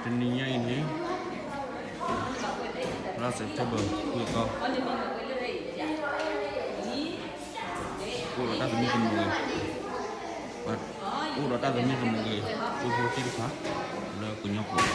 တနံၤညါအံၤန့ၣ် လါ September ဃုသီ, အိၣ်ဒီးတၢ်သမံသမိးဂ့ၤ, အိၣ်ဒီးတၢ်သမံသမိးဂ့ၤ ဖိဖိသ့ၣ်တဖၣ် လၢကညီကျိာ်.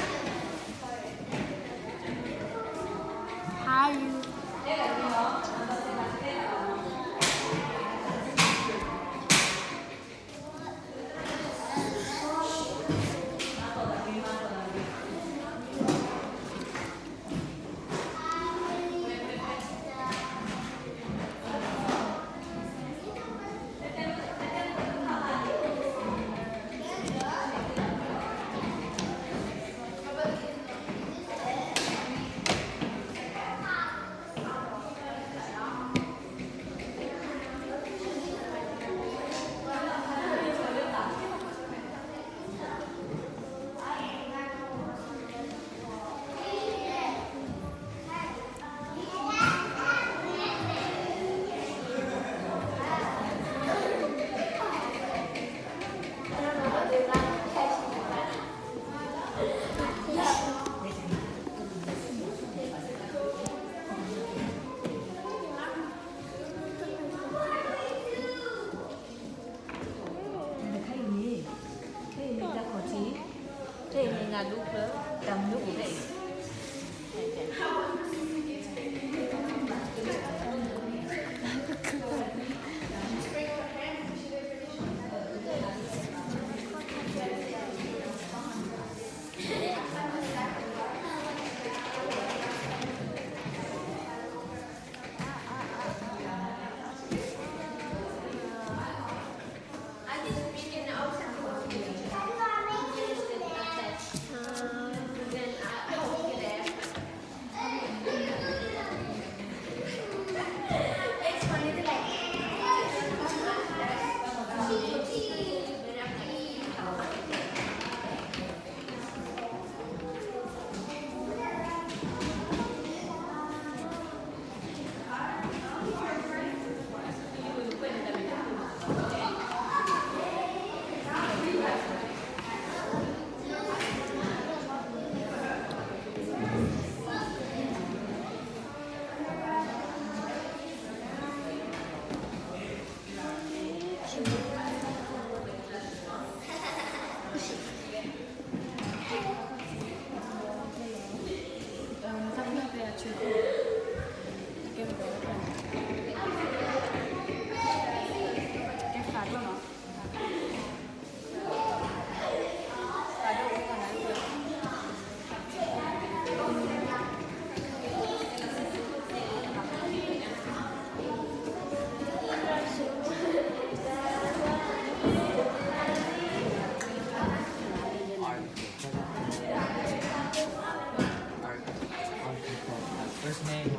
First name.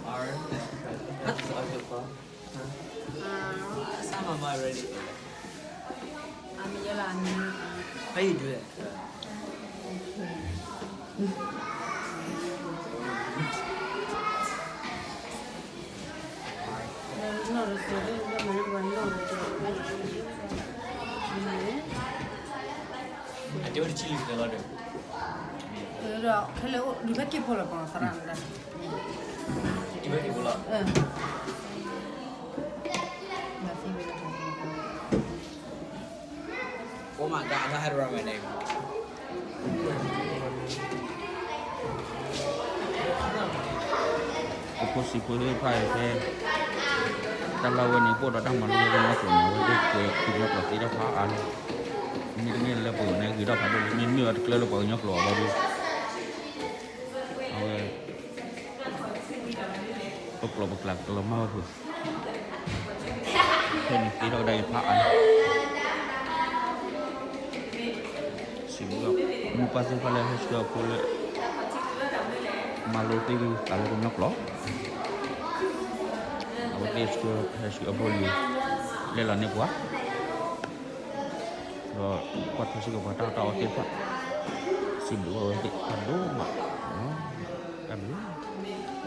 R. That's a good one. Some of my already. How you do that? I do the chili with a lot of. ဒီးခဲလၢာ်အိၣ် ဒုးဖဲက့ၤဖိလီၤပှၤသရၣ်န့ၣ်, ဒုးဖဲက့ၤဖိလီၤ. Oh my God, I don't have to write my name. ပဖိစံးဖိသ့ၣ်တဖၣ်အံၤဖဲ တၢ်လီၢ်ဝဲန့ၣ် ပအိၣ်ဒီးတၢ်မၤလိဝဲကညီကျိာ်န့ၣ် အဝဲသ့ၣ်ကွဲးကညီကျိာ်သ့တၢ်ဖးအါလီၤ. မ့တမ့ၢ်လၢပှၤန့ၣ်ဂ့ၤထီၣ်ဖးဒိၣ်လံ မ့တမ့ၢ်ဝဲတကျၢလၢပှၤကညီကျိာ်အဘီဒုး အဝဲ ပကျိာ်ပကျါကလီၤမၢ်ဝဲပှၤ ဖဲန့ၣ်သ့ထီၣ်ကဒါက့ၤဖးအါလီၤ. စံးဘျုးမိၢ်ပၢ်သ့ၣ်တဖၣ်လၢဟဲဆှၢအဖိလၢ မၤလိသ့ဂ့ၤသးလၢကညီကျိာ်, အဝဲသ့ၣ်ဆှၢဟဲဆှၢအဖိလံ လဲၤလီၤန့ၢ်ပှၤ ဒီးကွၢ်ထွဲစ့ၢ်ကီးပှၤတၢ်အီၣ်တၢ်အီသ့ၣ်တဖၣ်, စံးဘျုးဘၣ်ဝဲသ့ၣ်တဖၣ်ဒိၣ်မး.